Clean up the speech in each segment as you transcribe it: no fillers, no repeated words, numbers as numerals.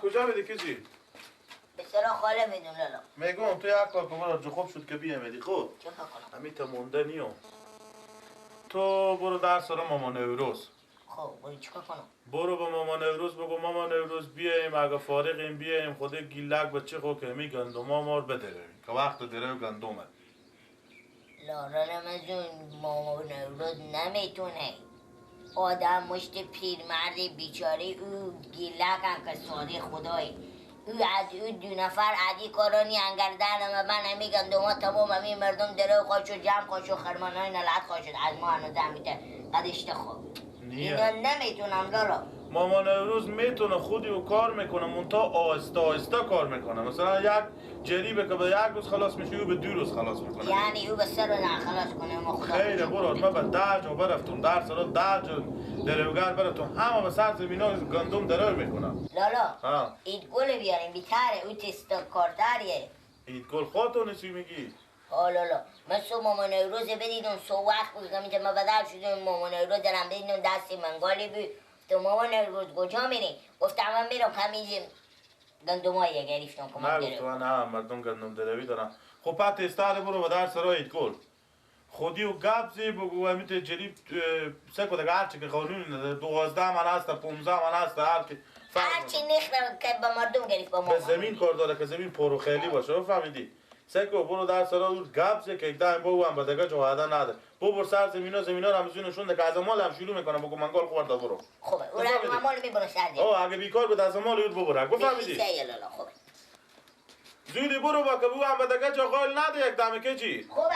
کجا میدی کجی؟ به سرا خاله میدون لالا. میگم تو یک کار کن برو، خوب شد که بیامدی. خب چه کنم؟ همین تا مونده نیو. تو برو در سرا مامان نوروز. خب برو چیکار کنم؟ برو به مامان نوروز بگو مامان نوروز بیایم، اگه فارغیم بیایم، خود گیلک بچه خو که می گندما مار بدرویم که وقت درو گندمه. لالا رمضان مامان نوروز نمیتونه. آدم مشت پیرمرد بیچاره او گیلک هم که ساده خدایی او از او دو نفر عادی کارانی انگردن و من همی گندما تمام همی مردم درو خواهد شد، جمع خواهد شد، خرمان های نلعت خواهد شد، از ما هنوز همیته قدشت خواب اینا نمیتونم لالا. مامان نوروز میتونه، خودی و کار میکنه، منتها آهسته آهسته کار میکنه. مثلا یک جریبه که به یک روز خلاص میشه او به 2 روز خلاص میکنه. یعنی او به 3 روز خلاص کنه. ما خدا خیلی برو من به 10 جا برفتم، در سرا 10 جا دروگر برفتم، همه به سر زمینا گندم درو میکنم. لالا اید گل بیاریم بیتره، او تست کارتریه. اید گل خودتون چی میگی؟ ها لالا من صبح مامان نوروز بدیدم، صبح وقت بود که من بدل شدم مامان نوروز دارم بدیدم دستی منگالی بود. تو مامان نوروز کجا میری؟ گفتم من میرم کمی گندمایی گرفتم که من درو. نه مردم گندم دروی دارن. خب پت استاره برو به در سرای گل خودی و گپ زی بگو همیت جریب سه کده هرچی که قانون نداره 12 من هست 15 من هست هر کی هرچی نخره که به مردم گرفت با ما به زمین کار داره که زمین پرو خیلی باشه فهمیدی. سکو برو در سرا گپ زی که یک دم بگو هم به دیگه جواده نداره. ببر سر زمینا زمینا رمزی نشون ده که از مال هم شروع میکنه بگو منگال خورده برو. خوبه اون هم مال میبره سر زمین. آه اگه بیکار بود از مال یود ببره. گفت لالا خوبه. زودی برو با که بگو هم به دیگه جا قایل نده یک دم که چی؟ خوبه.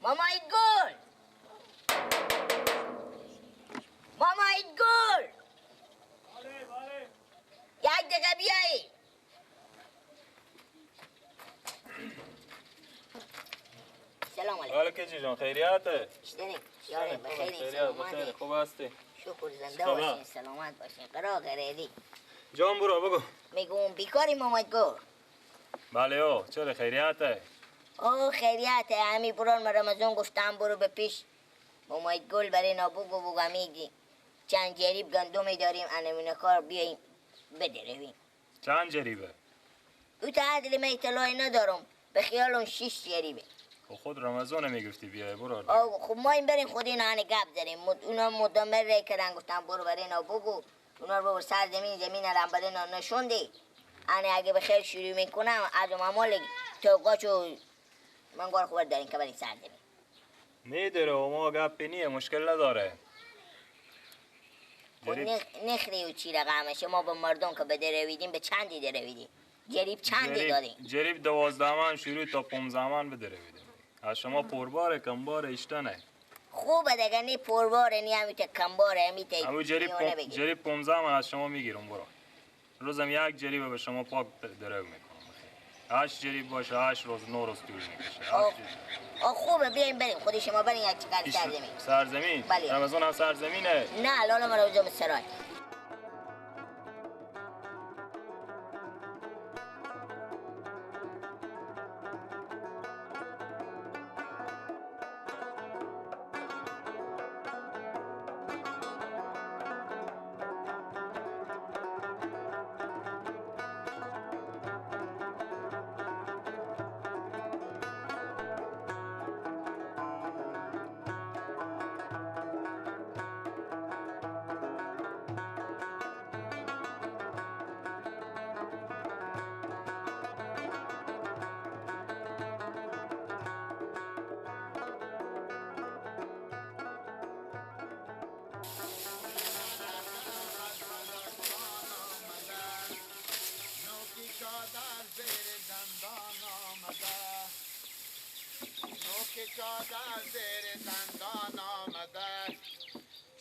مامای گل، مامای گل، بله بله، یک دقیقه بیایی. سلام علیکم. علیکم چی جان، خیریته؟ چطوری؟ یاره بخیری، سلامتی. خوب هستی؟ شکر، زنده باشین، سلامت باشین. قرار قریدی. جان برو بگو. میگم بیکاری مامای گل. بله او، چرا خیریته؟ او خیریته، همی بران من رمضان گفتم برو به پیش مامای گل برای نابوگو بگو همی چند جریب گندمی داریم انمینه کار بیاییم بدرویم. چند جریبه؟ او تا عدل من اطلاعی ندارم، به خیالم 6 جریبه. خب خود رمضان میگفتی بیای برو. خب ما این بریم خود اینا هنه گپ داریم، اونا مدامر ری کردن گفتم برو برای اینا بگو، اونا رو ببر سر زمین، زمین رو برای اینا نشوندی. انه اگه به خیر شروع میکنم از ممال توقاچو من گار خبر داریم که بریم سر زمین. میداره و ما گپی نیه، مشکل نداره. نخری و چی رقمه شما به مردم که به درویدیم به چندی درویدیم؟ جریب چندی دادیم؟ جریب 12 من شروع تا 15 من بدرویدیم. از شما پرباره کمباره اشتنه. خوبه دیگه، نی پرباره نی همیته کمباره همیته. همون جریب 15 من از شما میگیرم برو. روزم یک جریب به شما پاک درو میکنم. 8 جریب باشه 8 روز 9 روز طول میکشه. خوبه بیایم بریم، خود شما بریم یک چیکار سرزمین. سرزمین؟ بله. رمضان هم سرزمینه؟ نه لالا من روزم سرای.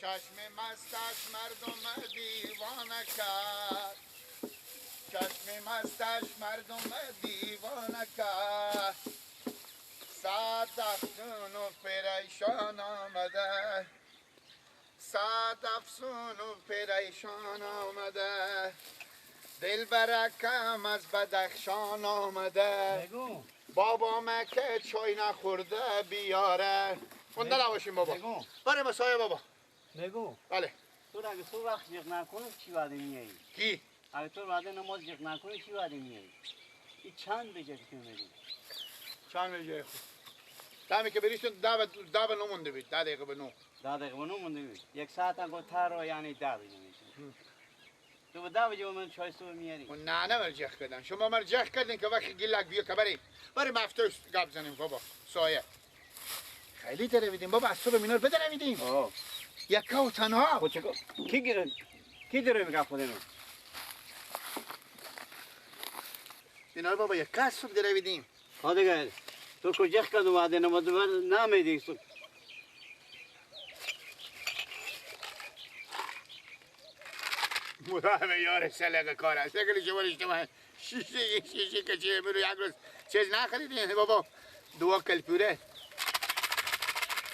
چشم مستش مردم دیوانه کرد، چشم مستش مردم دیوانه کرد. صد افسون و پریشان آمده، صد افسون و پریشان آمده، دل برکم از بدخشان آمده. بابا مکه چای نخورده بیاره. خونده نباشیم بابا. بله مسایه بابا. بگو. بله. تو اگه تو وقت جیغ نکنی چی وعده میایی؟ کی؟ اگه تو وعده نماز جیغ نکنی چی وعده میایی؟ این چند بجه که میری؟ چند بجه خوب؟ دمی که بریشتون ده به نو مونده بید. 10 دقیقه به 9. 10 دقیقه به 9 مونده بید. 1 ساعت هم گفت تر یعنی 10 بجه میشه. تو به 10 بجه من چای صبح میاری؟ نه نه مرجخ کردن. شما مرجخ کردین که وقتی گیلک بیا که بریم. بریم هفته گپ زنیم بابا. سایه. خیلی درویدیم بابا، از صبح مینار بدرویدیم. یکا و تنها. کی داره میگه خودمون؟ اینا بابا یکا از صبح درویدیم. ها دیگه تو کجا کردم وعده نماز نمیدی. مراهم یار سلق کار است. اگه شما اجتماع شیشه شیشه که چه میرو یک روز چیز نخریدیم بابا. دوا کلپوره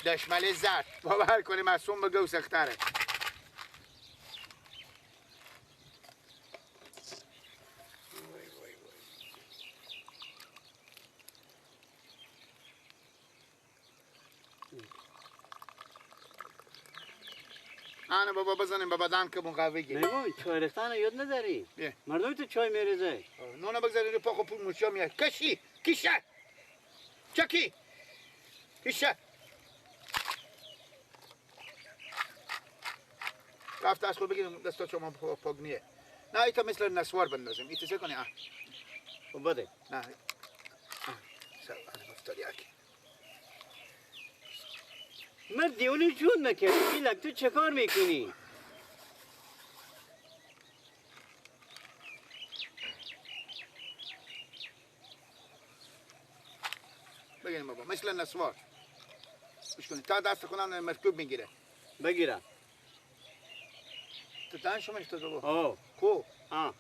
دشمل زرد باور کنیم از سون بگو سختره. آنه بابا بزنیم به بدن که من قهوه گیریم. نگو چای ریختن یاد نداری. مردم تو چای میریزه. نونه بگذاری رو پاک و پول موچا میاد. کشی کیشه چکی کیشه رفت از خود بگیریم دستا شما پاک نیه. نه ایتا مثل نسوار بندازیم. ایتا چه کنی؟ خب بده. نه سر افتادی اکی. مرد دیوونه جون نکردی بیلک، تو چه کار میکنی؟ بگیریم بابا مثل نسوار گوش کنی تا دست خودم مرکوب میگیره. بگیرم تو تن شما اشتاد بابا. آه کو؟ آه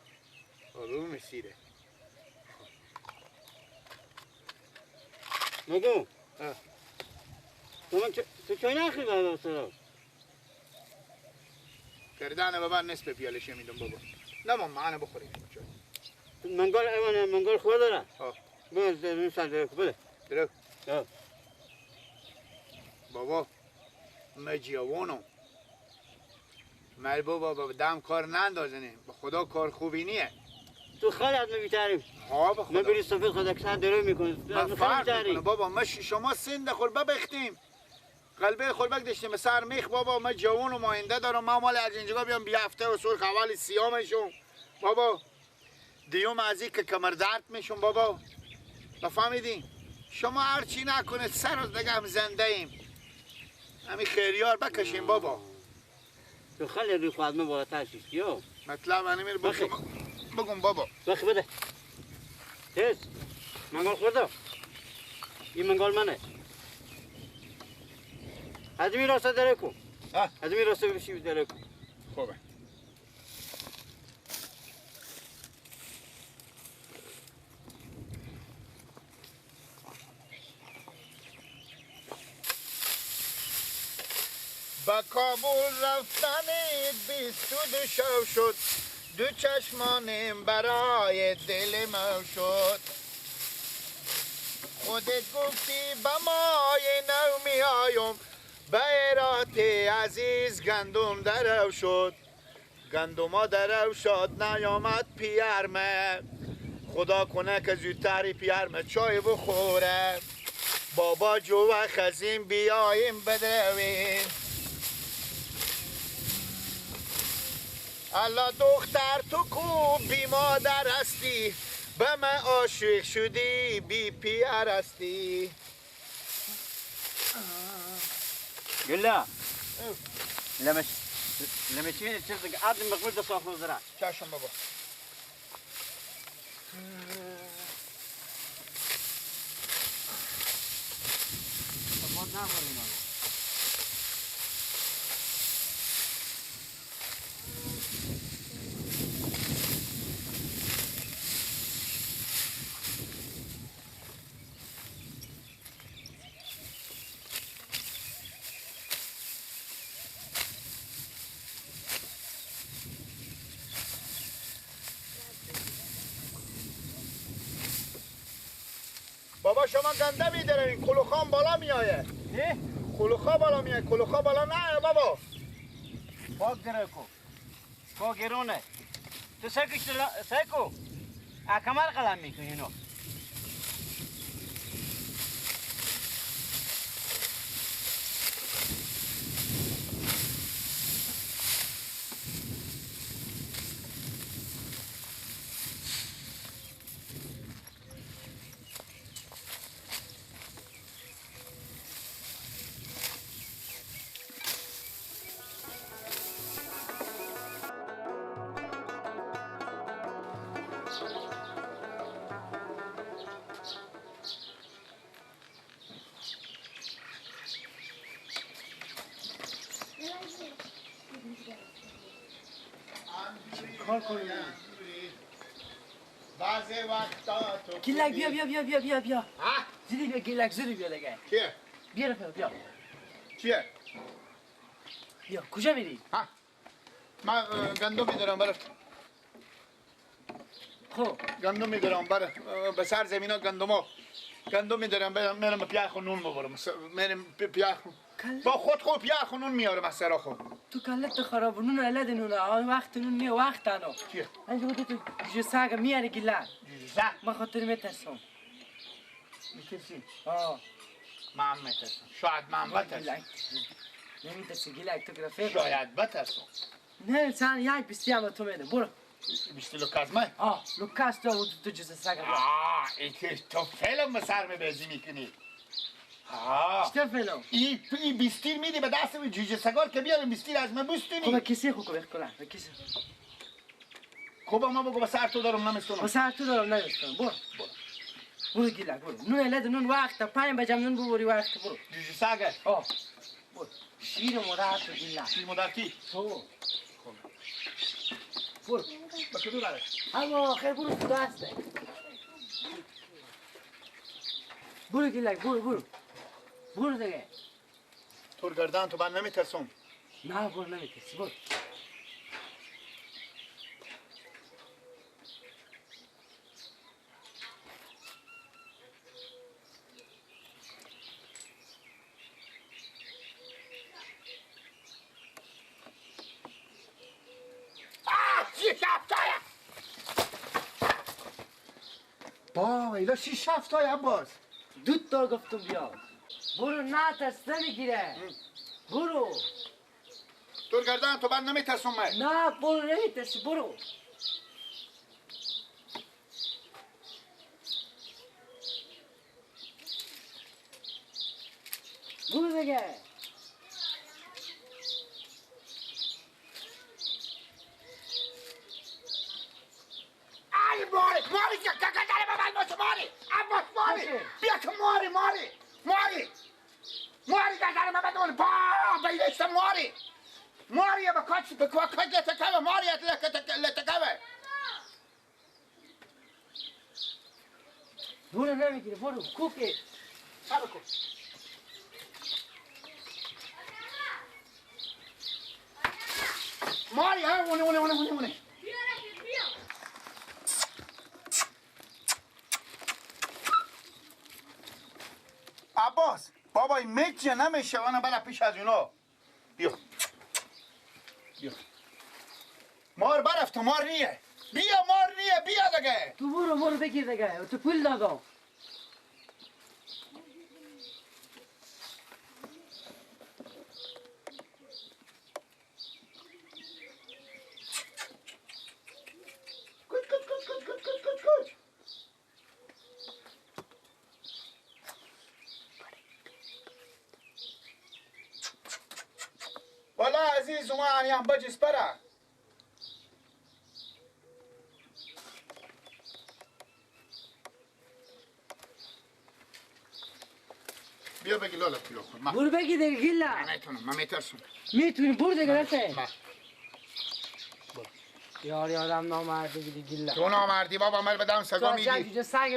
آروم مسیره. نگو تو چای نخری بابا سرا؟ کردن بابا نصف پیالش میدم بابا. نه ما معنا بخوریم چای. منگل ایوان منگل خود داره. ها. بده سر درک بده. درک. ها. بابا من جوانم. مر بابا بابا دم کار نندازنه. به خدا کار خوبی نیه. تو خیلی از من بیتریم. ها به خدا. من بری سفید خدا کسر درو میکنه. من فرق میکنه بابا. ما شما سند خوربه بختیم. قلبه خوربک داشتیم سر میخ بابا. من جوان و ماینده دارم. من مال از اینجا بیام بی هفته و سرخ اول سیامشون بابا. دیوم از این که کمر درد میشون بابا. بفهمیدین شما هرچی نکنه سر روز دیگه هم زنده ایم. همین خیریار بکشیم بابا. تو خیلی روی خواهد من بالاتر شیش یو. مطلب من میره بگم بابا. بخی بده. تیز. منگل خورده. این منگل منه. از می راسته داره کن. از می راسته بشی داره کن. خوبه. به کابل رفتن 22 شب شد، دو چشمانم برای دل ما شد. خودت گفتی به مای نو می آیم، به ارات عزیز گندم درو شد. گندم درو شد نیامد پیرمه، خدا کنه که زودتر پیرمه چای بخوره. بابا جو و خزیم بیاییم بدرویم. الله دختر تو کو بی مادر هستی، به من عاشق شدی بی پیر هستی. قل لما لما تشيل تشزق عاد مقبول ده صاف مزرعه. چشم بابا. بابا شما گنده میدارین کلوخان بالا میایه. نه؟ کلوخا بالا میایه، کلوخا بالا نه بابا. پاک داره کو. کو گرونه. تو سکش سکو. اکمل قلم میکنی اینو. بعضی وقتا تو گیلک بیا بیا بیا بیا بیا بیا. زیری بیا گیلک، زیری بیا دیگه. چیه؟ بیا رفیق بیا. چیه؟ بیا کجا میری؟ ها من گندم میدارم برات. خب گندم میدارم برات به سر زمینا گندما گندم میدارم برم میرم پیاخ و نون ببرم. میرم پیاخ با خود خود پیاخ و نون میارم از سرا خود. تو کلت خراب نون علد نون آن وقت نون نی وقت انا. چیه؟ انجا بود تو جوجه سگ میاری گیلک. جوجه سگ؟ من خاطر میترسم. میترسی؟ آه من هم میترسم. شاید من بترسم. نمیترسی گیلک تو که رفیق. شاید بترسم. نه سن یک بیستی هم تو میدم برو. بیستی لوکاس من؟ آه لوکاس تو بود تو جوجه سگ. آه تو فیلم به سر میبزی میکنی. چطور فیلم؟ این بیستیر میدی به دست جوجه سگار که بیارم بیستیر از من بستونی. خب کسی خو که کنم کسی. خب ما بگو به سر تو دارم نمیستونم. به سر تو دارم نمیستونم. برو برو برو گیلک برو. نون علد نون وقت 5 بجه نون ببری وقت برو. جوجه سگه؟ آه برو. شیر مادر تو گیلک. شیر مادر کی؟ تو. برو. به کدوم بره؟ اما خیر برو تو دسته. برو گیلک برو برو. برو دیگه. تو گردن تو من نمیترسم. نه برو نمیترسی برو. 6 هفته. با اینا 6 هفته عباس. دو تا گفتم بیا. برو نه ترس نمیگیره. برو. تو گردن تو من نمیترسم من. نه برو نمیترسی برو. برو دیگه. ای ماری ماری که ککتر بابا باش ماری عباس ماری بیا که ماری ماری ماری ماری گردن من بدون با بیشت ماری ماری به کاچ به کاچ لتکوه ماری لتکوه. برو نمیگیره برو کوکه. صبر کن. ماری ها اونه اونه اونه اونه اونه. عباس بابا این میچه نمیشه وانا برا پیش از اونا. بیا بیا مار برفت مار نیه. بیا مار نیه بیا دیگه. تو برو برو بگیر دیگه تو پول دادم. کج کج کج کج کج کج کج کج. والا عزیز ما هم بجس پره. بیا بگی لالا پولو خود. برو بگی دیگه گیلا. من نمیتونم من میترسم. میتونی برو دیگه رفیق. یاری آدم نامردی دیگه گیلا. تو نامردی بابا من بدم سگا میدی.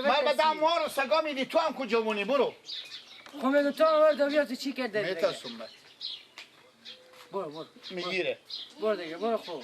من بدم ما رو سگا میدی تو هم کجا مونی برو. خب میگم تو آورد بیا تو چی کرده؟ میترسم من. برو برو میگیره. برو دیگه برو خب.